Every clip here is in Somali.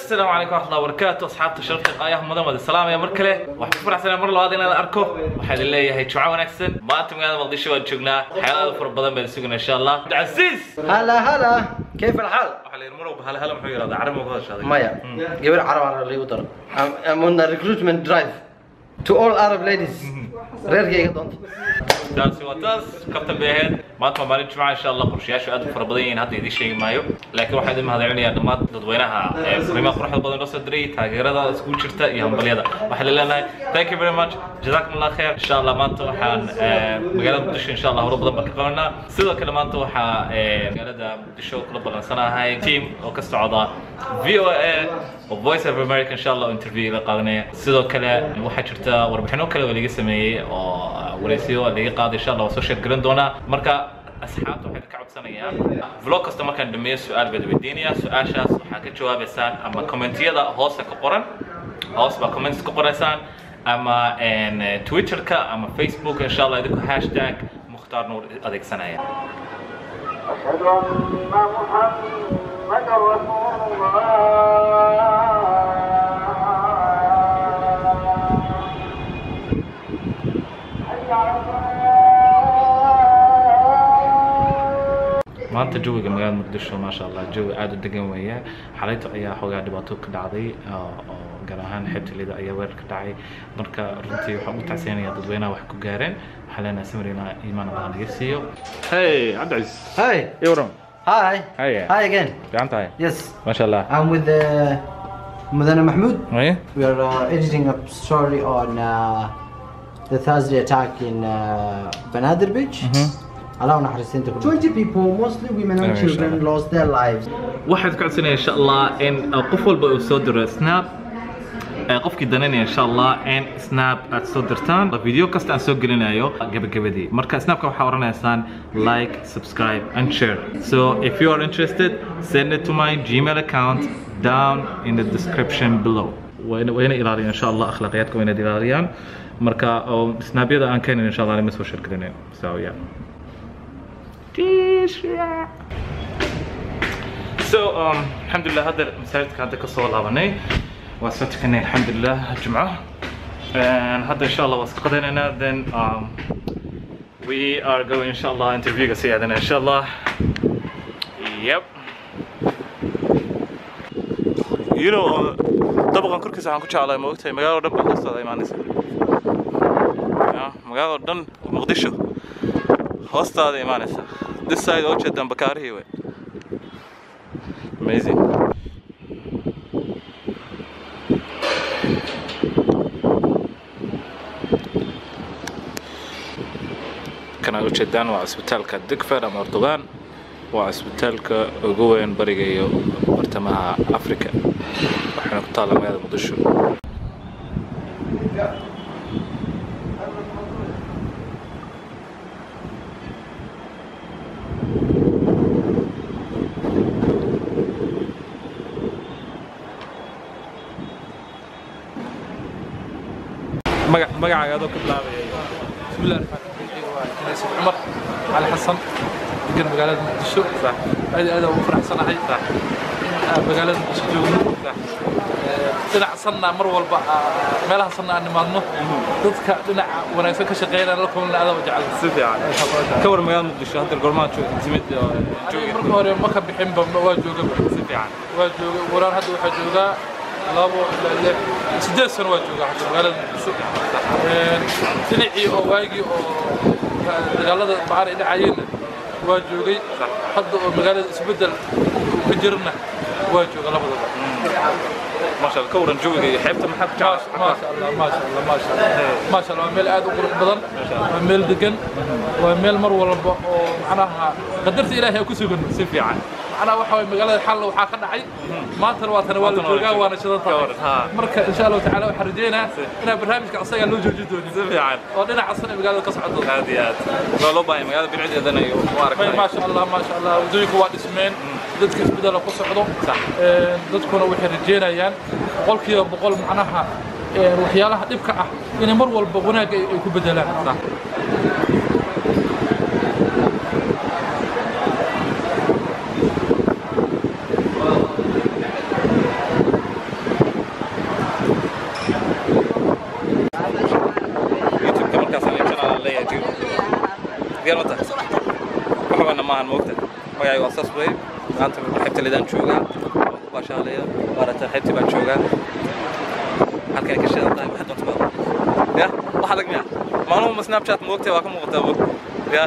Asalaamu calaykum waraxmatullahi wabarakaatu. Asxaabta sharafta qaayaha mudan, wada salaamaya mar kale. Waxaan ku faraxsanahay mar labaad inaan arko. Waxaan idin leeyahay jumco wanaagsan. Maanta magaalada Muqdisho waan joognaa, waxyaalo aad u fara badan baan sugnaa insha Allah. Cabdicasiis. هلا هلا، كيف الحال؟ Waxaa la yidhi marwalba hala hala. Muxuu yidhahdaa? Carabi ma ku hadashaa adiga? Maya, gabar carab aan liigu daro. I'm on the recruitment drive to all Arab ladies. Reerkayga doonta. Taasi waa taas, kaftan bay ahayd. Maanta waa maalin jimca insha Allah. Qorshayaashu aad u fara badan yihiin, hadda idiin sheegi maayo, laakiin waxaan idin mahadcelinayaa dhammaan dadweynaha ee fariimaha quruxda badan noo soo diray, taageerada iskugu jirta iyo hambalyada. Waxaan leenahay thank you very much, jazakum Allah khair. Insha Allah maanta waxaan magaalada Muqdisho insha Allah howlo badan baan ka qabanaa. Sidoo kale maanta waxaa magaalada Muqdisho kula ballansanahay team oo ka socda VOA oo Voice of America, insha Allah interview la qaadanaya. Sidoo kale waxaa jirta warbixino kale oo laga sameeyey oo wareysiyo laga qaaday, insha Allah waa soo share garan doonaa. Marka asxaabta waxay ka codsanayaa, vlog kasta markaan dhameeyo su-aal baad weydiinaya. Su-aashaas waxaa ka jawaabaysaan ama commentiyada hoosta ka qoran, hoos baa comments ka qoraysaan, ama Twitterka ama Facebook insha Allah, idinku hashtag Mukhtaar Nuur adeegsanaya. أشهد أن محمدا رسول الله. حي على الصلاة. Maanta jawiga magaalada Muqdisho, maasha Allah, jawi aada u degan weeye. Xalayto ayaa xoogaa dhibaato ka dhacday, oo gaar ahaan xeebta Liida ayaa weerar ka dhacay. Marka runtii waxaan u tacseenayaa dadweynaha wax ku gaareen. Waxaan leenahay samirina iimaan Allah naga siiyo. Hey Cabdicasiis. Hi. Iyo waran? Hi. Hi. Hi again. Fiican tahay? Yes. Maasha Allah. I'm with Mudane Mahmoud. Maye. We are editing a story on the Thursday attack in Banadir Beach. Allah naxariisinta ku 20 people, mostly women and Insha children, Allah. lost their lives. Waxaad ka codsanaya insha Allah in qof walba uu soo diro snap, qofkii dananaya insha Allah in snap aad soo dirtaan video kasta aan soo gelinayo gabagabadii. Marka snapka waxaa oranaysaan like, subscribe and share. So if you are interested, send it to my Gmail account down in the description below. Wayna ilaaliyaan insha Allah akhlaaqiyaadka, wayna ilaaliyaan. Marka oo snabyada aan keenin insha Allah ma soo share garanayn. So yeah. So alxamdulilah, hadda masaajidka hadda kasoo laabanay, waa soo tukanay alxamdulilah jumco. And hadda insha Allah waa iska qadaynaynaa, then we are going insha Allah interviewga sii aadana insha Allah. Yep. You know, dabaqan korkiisa waxaan ku jeclahay, ma ogtahay, magaalada dhan baa hoostaada imaanaysa. Yeah, magaalada dhan Muqdisho hoostaada imaanaysa. This side oo jeedaan bakaarihii wey. Amazing. Kan aad ujeedaan waa cisbitaalka Digfer ama Erdogan. Waa cisbitaalka ugu weyn bariga iyo bartamaha Afrika, waxaana ku taalla magaalada Muqdisho. Magacaaga adoo ka bilaabaya? بسم الله الرحمن الرحيم. waa Cumar Cali Xasan, degan magaalada Muqdisho. Aad aad ugu faraxsanahay in aan magaalada Muqdisho joogno. Dhinaca sanna mar walba meelaha sanna aan nimaadno, dadka dhinaca wanaagsan ka shaqeynaya la kulmana aad u jecel. Si fiican. Ka war magaalada Muqdisho, hadda goormaa timid? Aniga marka hore ma ka bixinba, waa joogaba. Si fiican. Waa jooga waraan, hadda waxaa joogaa 2 ilaa 6, 8 sano waa joogaa hadda magaalada Muqdisho. Dhinacii oo waagii oo dagaalada bacaan ay dhacayeenna waa joogay, hadda oo magaalada isbeddel uu ka jirana waa jooga, labadaba. Maasha Allah. Ka waran jawiga iyo xeebta, maxaa ku jeclaa? Maasha Allah, maasha Allah, maasha Allah, maasha Allah. Waa meel aad u qurux badan, waa meel degan, waa meel mar walba oo macnaha qadarta Ilaahay ku sugan. Si fiican. Macnaha waxa waye magaalada xalna waxaa ka dhacay, maantana waa tana, waa la Maantana waa la joogaa, waana shidan Ka tahay. waran, haa. Marka insha Allahu tacaala waxaan rajeynaa inaan barnaamijka asaga loo joojin doonin. Si fiican. Oo dhinaca sana magaalada ka socoto. Aad iyo aad waa loo baahay magaalada bilicdeedana iyo u aragtay. Maasha Allah, maasha Allah, waddooyinku waa dhismeen, dadka isbedela ku socdo. Dadkuna waxay rajeynayaan 100% macnaha waxyaalaha dhibka ah inay mar walba wanaagga ay ku bedelaan. maahan moogta magacayga waa saas wey maanta xeebta Liidaan joogaa waan ku baashaalaya waarata xeebtii baan joogaa halkan ay ka shidan tahay waxaad doonto baad ya wax adag miya maalmo Snapchat moogta waa ka muuqataa moog ya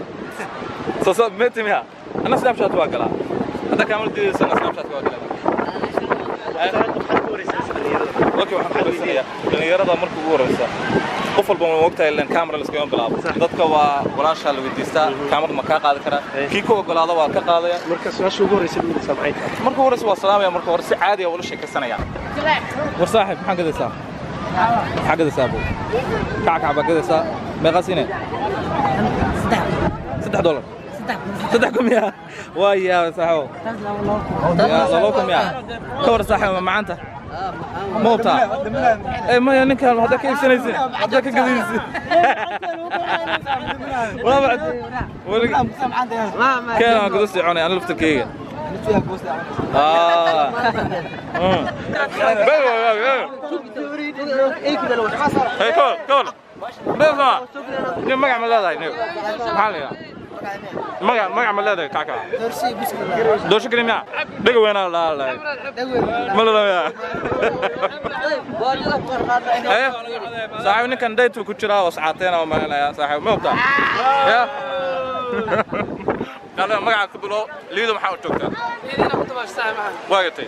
soo soo meeti miya ana Snapchat waa galaa hadda kaamil diidaysan Snapchat waa galaa okay waxaan ku wareysanayaa dhalinyarada marka ugu horeysa qof walba ma ogtahay ilaan camera la iskaga bilaabo dadka waa walaasha la weydiistaa camera ma kaa qaadi karaa kii ku ogolaada waa ka qaadaya marka su'aasha ugu horeysa mid samcay marka horeysa waa salaamaya marka hore si caadi ah ula sheekaysanaya war saaxiib maxaan gadaysaa maxaa gadaysaa buu kac kac baa gadaysaa meeqa siine $3 3 kun miya waa yaa saaxiib yaa 2 kun miya ka war saaxiib ma macaanta موتا اي ما يعني كان هذا كيف سنه هذا كقديس ولا بعد ولا كان قدس يعني انا لفت الكيكه اه هي كول كول بس ما عمل هذا ما ما عمل هذا كعكه دوش كريم يا دق وين لا لا ما لا يا ايه صاحب ninkan daytu ku jira oo saateena oo malinaya saaxiib ma ogtaa ya qala magaca ku bilo Liido maxaa u joogtaa Liidina ku tabash saaxiib maxaa waa gatay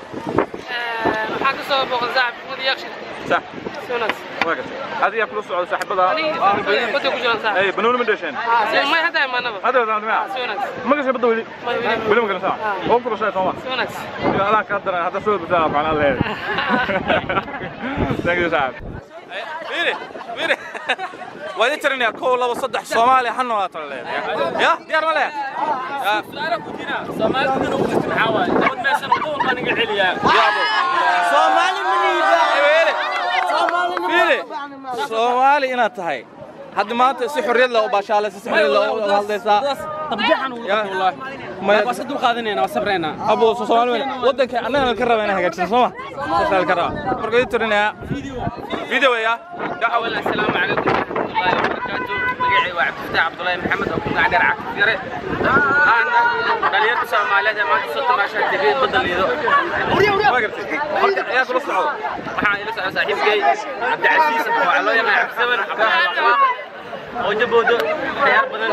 waxaa ka soo booqday saaxiib muddo yakshin sax sunas waa gatay adiga kula socdo saaxiibada aniga ku jiraan saaxiib ay banooni ma dhasheen ma hada imaanaba hada ma sunas ma gashay badda weli weli ma galaysaa oo ku rashay Soomaa sunas ya Allah ka daran hada soo bisaa macna leeyahay thank you saaxiib fiiri fiiri waa idin tirinayaa 1 2 3 Soomaali ha noolaato leeyahay ya diyaar ma leeyahay ya su'aalo ku jira Soomaalida ugu jirta maxaa waaye dad meeshan ugu walba naga celiyaa Soomaali maniida Soomaali Soomaali inaad tahay hadda maanta si xorriyad leh u baashaalaysa si xorriyad leh u hadlaysaa tabjaxan wallahi ma waa dul qaadanayna waa sabrayna abo Soomaali wadanka annaga ka rabaa inaan hagaajino Soomaa Soomaali ka rabaa marka idin tirinayaa video ya awal assalaamu calaykum warahmatullahi wabarakaatuh magacay waa Cabdifataax Cabdullaahi Maxamed oo ku magac dheer Cabdi Yare ana dhalinyarta Soomaaliyeed ee maanta soo tamaashaa tegay badda Liido waa gartay marka ayaa kula socdo waxaan ila socda saaxiibkay Cabdicasiis oo loo yaqaan Cabdisaman oo jaboodo ciyaar badan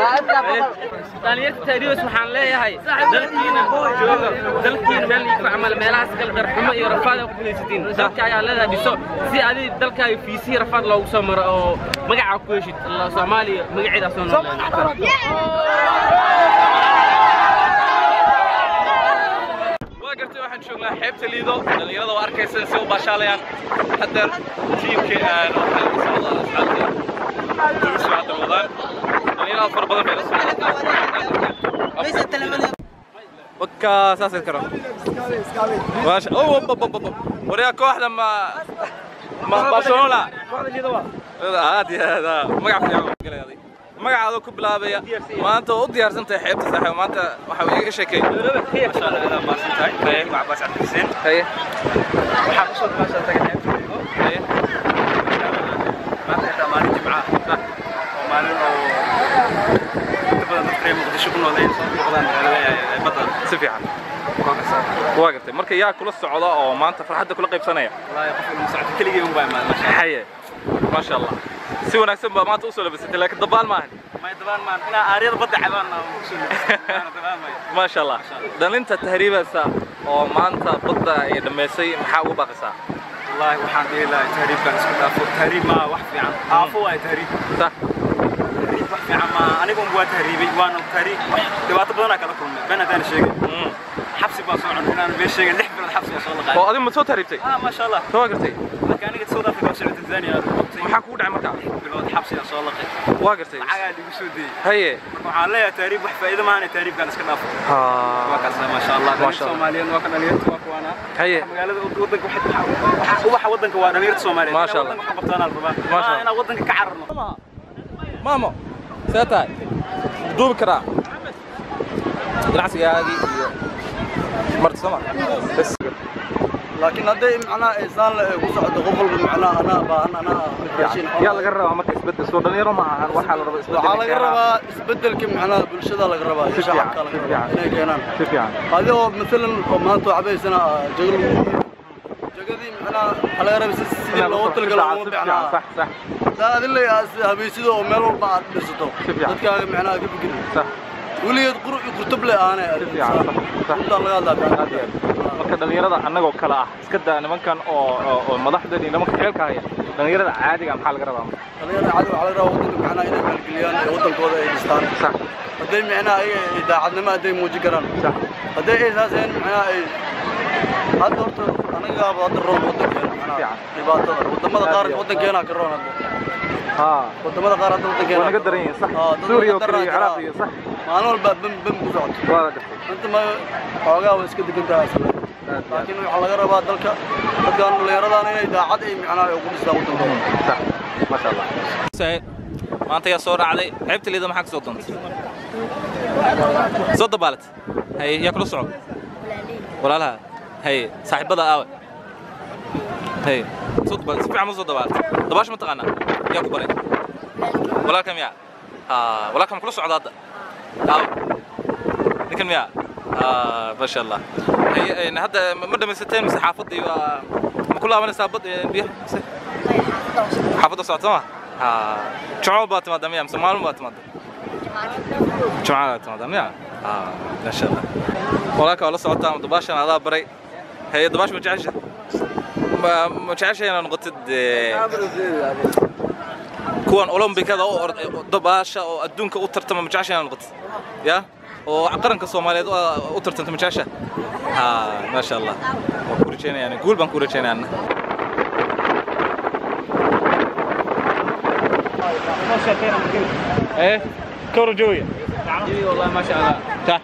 dhalinyarta taariikhs waxaan leeyahay dalkiina jooga dalkiina meel ku camal meelahaas kala darxumo iyo rafaad ku guulaysatiin dalka ayaa leedahay dhiso si adi dalka ay fiisi rafaad loogu soo maro oo magaca ku heshid Soomaaliya magaceeda soo noolaa waa gartay waxaan joognaa xeebta Liido dhalinyarada waa arkaysa si u baashaalayaan hadda tiimkii aan waxaa la socdaa asxaabta duruus hadda wadaan dhalinyarada fara badan bay la socdaan waka saas ay karo maasha oh bab wariyaa kooxda ma Barcelona aad iyo aad magac fiican galay adig magacaada ku bilaabaya maanta oo u diyaarsan tahay xeebta saaxiib maanta waxa uu iga sheekay masha Allah aad baan tahay magac Abbas Cabdi Xuseen haye waxaan ku soo tamashaa tagay xeebta Liido haye maanta xitaa maalin jimca ah oo maalin oo inta badan dadka reer Muqdisho ku nool ay soo booqdaan magaalada badda si fiican waa gartay marka yaa kula socda oo maanta farxadda kula qaybsanaya wallahi qof ilma socdo keligay un baa imaad masha Allah haye masha Allah si wanaagsan baa maanta u soo labisatay laakiin dabaal ma ahan ma dabaan maan inaa aaryada badda cabaan aan ku soo labisatay dabaan ma masha Allah dhalinta tahriibaysa oo maanta badda ay dhameysay maxaa ugu baaqaysaa wallahi waxaan dhihi lahaa tahriibkan isku dhaafo tahriib ma wax fiican aafo waa tahriib sax tahriib wax fiican ma anigu waa tahriibay waana tahriib dhibaato badan kala kulmay been hadaan sheegay xabsi baan soo cunay inaan been sheegay 6 bilood xabsi baan soo laqaaday oo adigu ma soo tahriibtay ah masha Allah soo gartay marka aniga South Africa oo socday Tanzania maxaa kugu dhacay marka bilood xabsi aan soo laqay waa gartay lacagaa liigu soo deeyay haye marka waxaan leeyahay tahriib wax faa'iido maahan tahriibkan iska dhaafo waa kaas masha Allah Masha Allah. Soomaaliyeed waa ka dhalinyarta waa kuwaana haye magaalada wadanka waxa wadanka waa dhalinyarta Soomaaliyeed Masha Allah. wadanka qabtaan la rabaa Masha Allah. inaan wadanka ka cararno maamo see tahay duubi karaa ganacsigaagii iyo marti sooma bas Laakiin hadday macnaha isaan la ku socdo qof walba macnaha anaa baahan anaa raashin. Yaa laga rabaa marka isbedel soo dhalinyaro ma ahan waxaa la rabaa isbedel. Waxaa laga rabaa isbedelka macnaha bulshada laga rabaa shacabka laga rabaa inay keenaan. Si fiican. Adigoo maalan oo maanta waxbaysana jagal jagadii macnaha waxaa laga rabaa sidii loogu talagalay ugu fiicnaa. Sax sax. Taa adilay habaysido oo meel walba aad dhisato dadkaaga macnaha ka fikirin. Sax. Weligeed qurtub le aanay. Si fiican. Sax. Inta laga hadlaa. Marka dhalinyarada annagoo kale ah iska daa nimankan oo madaxda iyo nimanka xeelka haya dhalinyarada caadiga maxaa laga rabaa? Dhalinyarada caadiga waxaa laga rabaa waddanka macnaha inay maalgeliyaan ee waddankooda ay dhistaan. Sax. Hadday macnaha ayaga daacadnimo hadday muujin karaan. Sax. Hadday ay saaseen macnaha ay hadda horta anaga hadda roon waddankeena macnaha dhibaatada waddamada qaar waddankeena ka roon hadda. Haa. Waddamada qaar hadda waddankeena waa naga daran yihiin sax. Suuriya oo kale iyo Ciraaq iyo sax. Maalin walba bam bam ku socoto. Waa la gartay. Inta ma xoogaa way iska degan tahay. Laakiin waxaa laga rabaa dalka dadkan dhalinyaradan inay daacad ay macnaha ay ugu dhistaan waddankooda. Sax. Ma sha Allah. Maanta yaa soo raacday xeebta liida maxaa ka soo doontay? Soo dabaalat. Hay yaa kula soco? Walaalaha. Hay saaxiibada aawe. Hay soo dabaal si fiican ma soo dabaalat. Dabaasha ma taqaanaa? Yaa ku baray? Walaalka miyaa? Haa walaalka ma kula socda hadda? Aawe. Ninkan miyaa? ما شاء الله. هي هذا ما دمستين بس حافظي ما كلها وانا سابط بيها حافظة صوت ها جمعة بات ما دام يا مسمار بات ما جمعة بات ما دام يا ما شاء الله. والله والله صوت دباش انا هذا بري هي دباش مجعشة مجعشة انا نقطة كون اولمبيكada oo dabaasha oo adduunka u tartama majacasha inaan noqoto ya oo qaranka Soomaaliyeed u tartanta majacasha ha ma sha Allah waan ku rajeynayaa guul baan ku rajeynayaa. ايه كورة جوية والله ما شاء الله. صح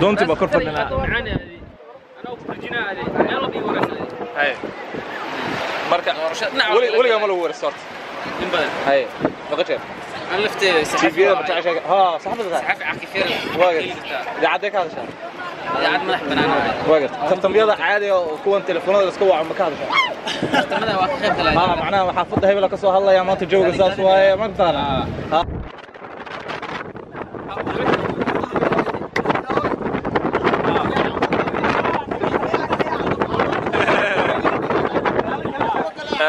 دونتي بكر فدنا انا وبرجينا هذه يلا بي ورا هاي marka weligaa ma lagu waraysto horta in badan haye maqa jeer aan lafteeda TV-da ma jeceshahay haa saxaafadda tahay saxafi caqiifyada waa gartay idaacadee ka hadashaa idaacad madax bannaan waa gartay tartamyada caadiga oo kuwan telefoonada la iska waco ma ka hadashaa tartamada waa ka qayb galaa haa macnaha xaafadda hebela ka soo hadlaya maanta jooga saas waaye ma taqaanaa haa.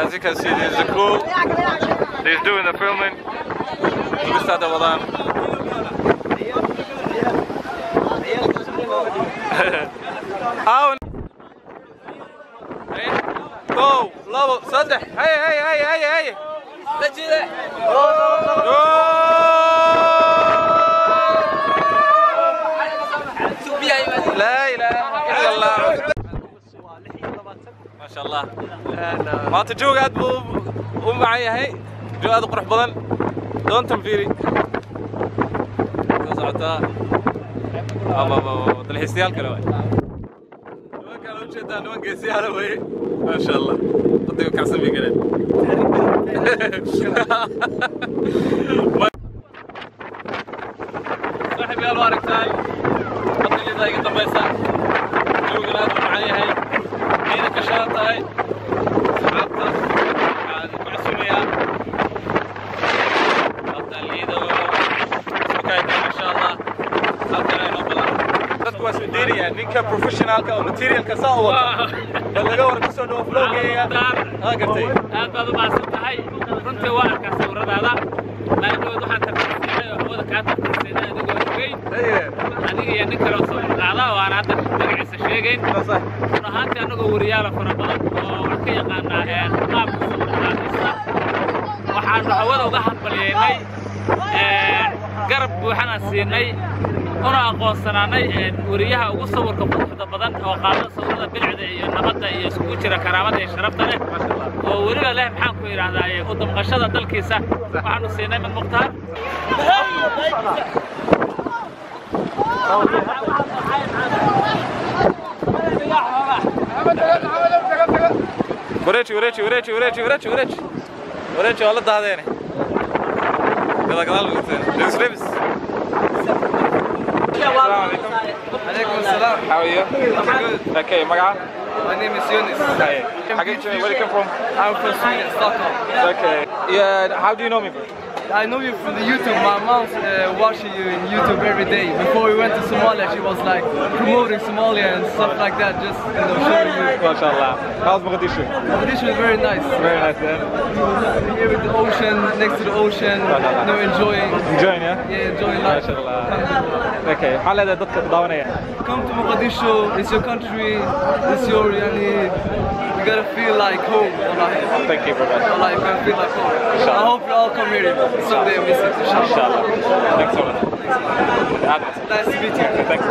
As you can see, there's a crew. They're doing the filming. We start over there. Go, labo, saddex. Hey, hey, hey, hey, hey. Let's do that. لا إله إلا الله. ما شاء الله. maanta jooga aad buu u macan yahay joog aad u qurux badan doontan fiiri soo socotaa dalxiistayaal kale waay nimankaan u jeedaa niman geesiyaala weye maasha allah wadiga kacsan bay galeen. Saaxiib yaal waa aragtaan badilida iga dambaysa joogan aad u macan yahay ciida ka shalan tahay saxaabta waxaan ku casumayaa hadda liido isku insha Allah halkan ay noo badan dadku waa soo deeraya ninka professionalka oo materialka saa u wata bal laga war kusoo dhawo vloggeega haa gartay. Aad baad u mahadsan tahay runtii waa arkaa sawiradaada laakiin waxaan tartansiinay oo hawada kaa tartansiinay adigoo jogeyn adiga iyo nin kale oo sawir qaada oo aan hadda magaciisa sheegayn run ahaantii annagoo wariyaala fara badan oo wax ka yaqaanaa qaabka sawir qaadista waxaanu hawada uga hambalyeynay garab buuxana siinay una aqoonsanaanay wariyaha ugu sawirka quruxda badan oo qaada sawirada bilicda iyo nabadda iyo iskugu jira karaamada iyo sharafta leh oo weliba leh maxaan ku idhaahdaa u damqashada dalkiisa waxaanu siinay mid Mukhtaar. Wareeji wareeji wareeji wareeji wareeji wareeji wareeji waa la daadeene gadaal gadaal rebis rebis. Alaikum salam. How are you? I'm good. Okay, magaca? My name is Yunus. Hey. Where do you come from? I'm from Sweden, Stockholm. Okay. Yeah, how do you know me, bro? I know you from the YouTube. My mom's watching you in YouTube every day. Before we went to Somalia, she was like promoting Somalia and stuff like that, just you know, showing you. MashaAllah. How's Mogadishu? Mogadishu is very nice. Very nice, yeah. Here with the ocean, next to the ocean, you know, enjoying. Enjoying, yeah? Yeah, enjoying life. MashaAllah. Okay. Come to Mogadishu. It's your country. It's your, yani, you gotta feel like home. Wallahi. Thank you very much. Wallahi, you gotta feel like home. I hope you all come here someday and visit. Inshallah. Thanks so much. Thanks. Nice to meet you. Thanks.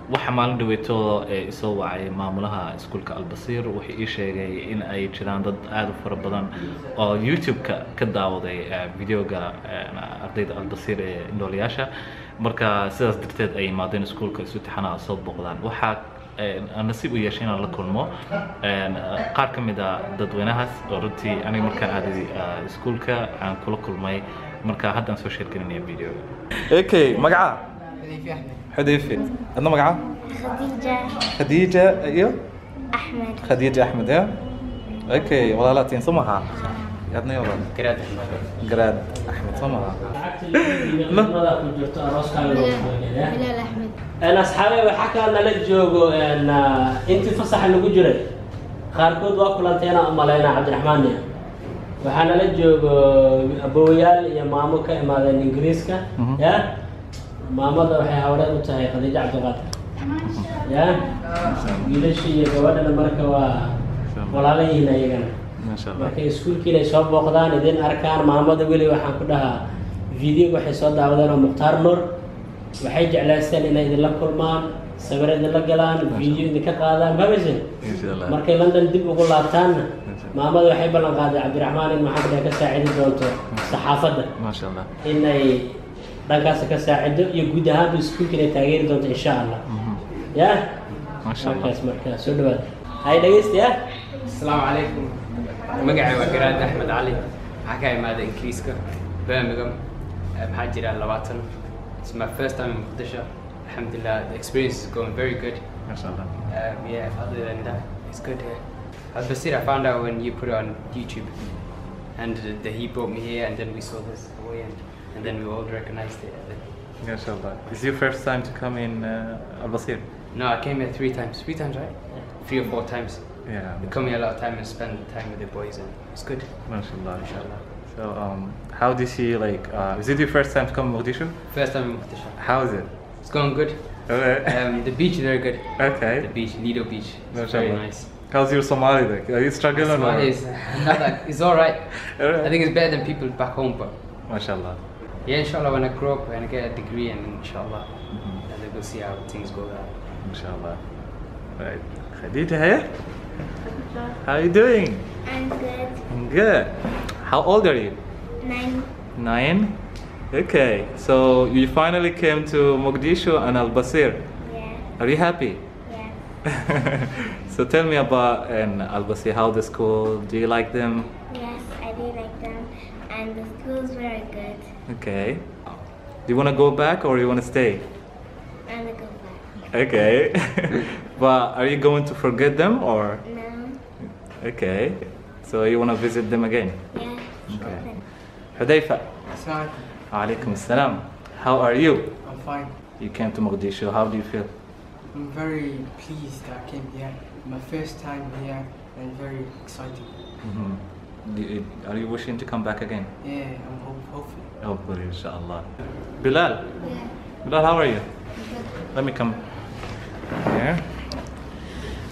Waxaa maalin dhaweeto ee isoo wacay maamulaha iskuulka Albasiir. Wuxuu ii sheegay in ay jiraan dad aad u fara badan oo YouTube-ka ka daawaday videoga ardayda Albasiir ee indhoolayaasha. Marka sidaas darteed ay yimaadeen iskuulka isu tixanaa soo booqdaan. Waxaa aan nasiib u yeeshay inaan la kulmo qaar ka mid a dadweynahaas oo runtii aniga markaan aaday iskuulka aan kula kulmay. Marka hadda aan soo sheergelinaya videoga. Okay, magaca? Xudayfi. Adna magaca? Khadija. Khadija iyo? Axmed. Khadija Axmed, ya? Okay, walaalaatiin soo maha? Adna iyo walaal? Garaad Axmed. Garaad Axmed soo maha? Lamada ku jirto arooskaaga loo Bilaal Axmed. Asxaabe, waxaa kaloo nala joogo intii fasaxa lagu jiray qaarkood waa kulanteena u malaynaa Cabdiraxmaan. Waxaa nala joogo abowayaal iyo maamo ka imaadeen Ingiriiska. Ya, maamada waxay hawreed u tahay Khadiija Cabdiqaadir. Ya, wiilashii iyo gabadhana marka waa walaala yihiin ayagana. Marka iskuulkii inay soo booqdaan idin arkaan maamada weli waxaan ku dhahaa video waxay soo daawadeen oo Mukhtaar Nuur waxay jeclaysteen inay idinla kulmaan, sawir idinla galaan, video idinka qaadaan mabayse. Markay London dib ugu laabtaanna maamada waxay ballan qaaday Cabdiraxmaan in maxaa ka saacidi doonto saxaafadda. MashaAllah. Inay dhankaas ka saacido iyo guud ahaanba iskuulka inay taageeri doonto insha Allah. Ya? MashaAllah. Markaas marka soo dhawaad. Hay dhegeystayaa. Asalaamu calaykum. Magacay waa Garaad Axmed Cali. Waxaa ka imaaday Ingiriiska, Birmingham. Maxaa jira 20. It's my first time in Mogadishu. Alhamdulillah, the experience is going very good. MashaAllah. Yeah, other than that, it's good here. Al-Basir, I found out when you put it on YouTube, and he brought me here, and then we saw this away, and then we all recognized it. MashaAllah. Is your first time to come in Al-Basir? No, I came here 3 times. 3 times, right? 3 or 4 times. Yeah. We come here a lot of time and spend time with the boys, and it's good. MashaAllah. MashaAllah. So, how do you see, like, is it your first time to come to Mogadishu? First time in Mogadishu. How is it? It's going good. Okay. The beach is very good. Okay. The beach, Lido Beach. It's very nice. How's your Somali like? Are you struggling? Somali is not that, it's all right. All right. I think it's better than people back home, but. MashaAllah. Yeah, inshallah, when I grow up and I get a degree, and inshallah, and then we'll see how things go there. Inshallah. Right. Khadija, hey? How are you doing? I'm good. I'm good. How old are you? 9. 9? Okay. So you finally came to Mogadishu and Al-Basir. Yeah. Are you happy? Yeah. So tell me about Al-Basir, how the school, do you like them? Yes, I do like them, and the school's very good. Okay. Do you want to go back or you want to stay? I want to go back. Okay. But are you going to forget them or? No. Okay. So you want to visit them again? Yeah. Okay. Hudayfa. Assalamu alaikum assalam. How are you? I'm fine. You came to Mogadishu. How do you feel? I'm very pleased that I came here. My first time here and very excited. Mm-hmm. Are you wishing to come back again? Yeah, I'm hopefully. Hopefully, inshallah. Bilal. Yeah. Bilal, how are you? Good. Let me come here.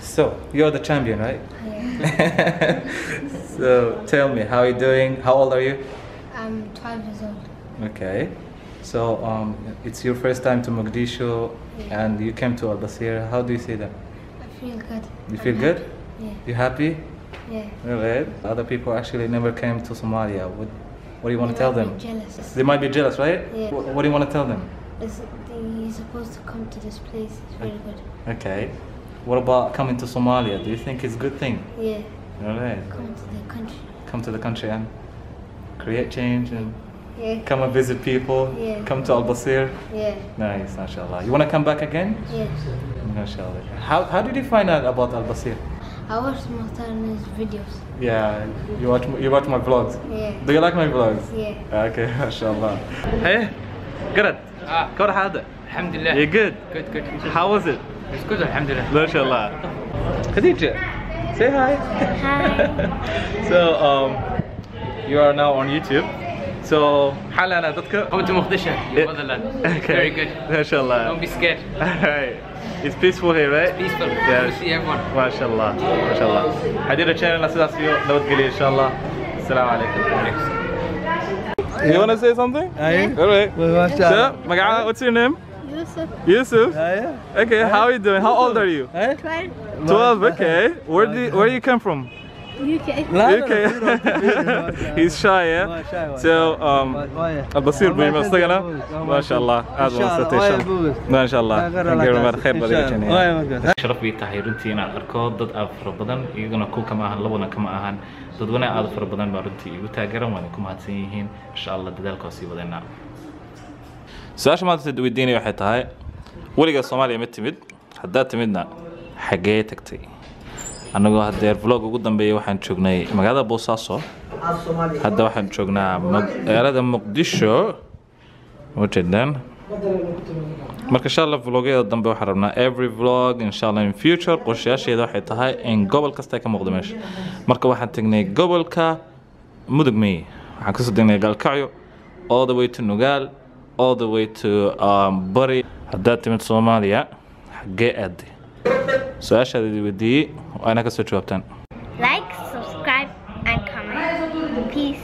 So, you're the champion, right? Yeah. So, tell me, how are you doing? How old are you? I'm 12 years old. Okay. So, it's your first time to Mogadishu, yeah, and you came to Al-Basir. How do you see that? I feel good. You feel good? Yeah. You happy? Yeah. All right. Other people actually never came to Somalia. What do you want to tell them? They might be jealous. They might be jealous, right? Yeah. What do you want to tell them? It's the You're supposed to come to this place. It's very good. Okay. What about coming to Somalia? Do you think it's a good thing? Yeah. All right. Come to the country. Come to the country and create change and Yeah. come and visit people. Yeah. Come to Al Basir. Yeah. Nice, mashallah. You want to come back again? Yes. Mashallah. How did you find out about Al Basir? I watched Mukhtar in his videos. Yeah, you watch my vlogs. Yeah. Do you like my vlogs? Yeah. Okay, mashallah. Hey, good. كور هذا. الحمد لله. You good? Good, good. How was it? It's good, الحمد لله. Mashallah. Khadija, say hi. Hi. So you are now on YouTube. So حالا dadka Come to Mogadishu, your motherland. Okay. Very good. Mashallah. Don't be scared. Alright. It's peaceful here, right? It's peaceful. Yeah. You see everyone. Mashallah. Mashallah. Hadira channel sidaas iyo nabadgelyo insha Allah. Assalamu alaikum. You want to say something? Yeah. All right. So, magaca, what's your name? Yusuf. Yusuf? Yeah. Okay, how are you doing? How old are you? 12. 12, okay. Where do you come from? UK. UK. He's shy, yeah? So, Al-Basir buu yimid isagana. Masha Allah. Aad baa mahadsantay, insha Allah. Masha Allah. Thank you very much. Khayr baad iga jeenaya. Sharaf bay tahay runtii inaan arko dad aad fara badan, iyaguna kuw kama ahan, labadana kama ahan. Dadweyne aad fara badan baa runtii igu taageeran, waana ku mahadsan yihiin. Insha Allah dadaalka waa sii wadanaa. Su-aasha maanta weydiinaya waxay tahay, weligaa Soomaaliya ma timid? Haddaad timidna xaggee tagtay? Anagoo haddeer vlog ugu dambeeyay waxaan joognay magaalada Boosaaso. Hadda waxaan joognaa magaalada Muqdisho. Ujeedaan. Marka insha Allah vlogyada dambe waxaan rabnaa every vlog insha Allah in future qorshayaasheeda waxay tahay in gobol kasta ka muuqdo meesha. Marka waxaan tagnay gobolka Mudug Mey. Waxaan kasoo tagnay Galkacyo all the way to Nugaal, all the way to Bari. Haddaad timid Soomaaliya xaggee aaday? Su-aashaada weydiiyey waa inaad ka soo jawaabtaan. Like, subscribe, and comment. Peace.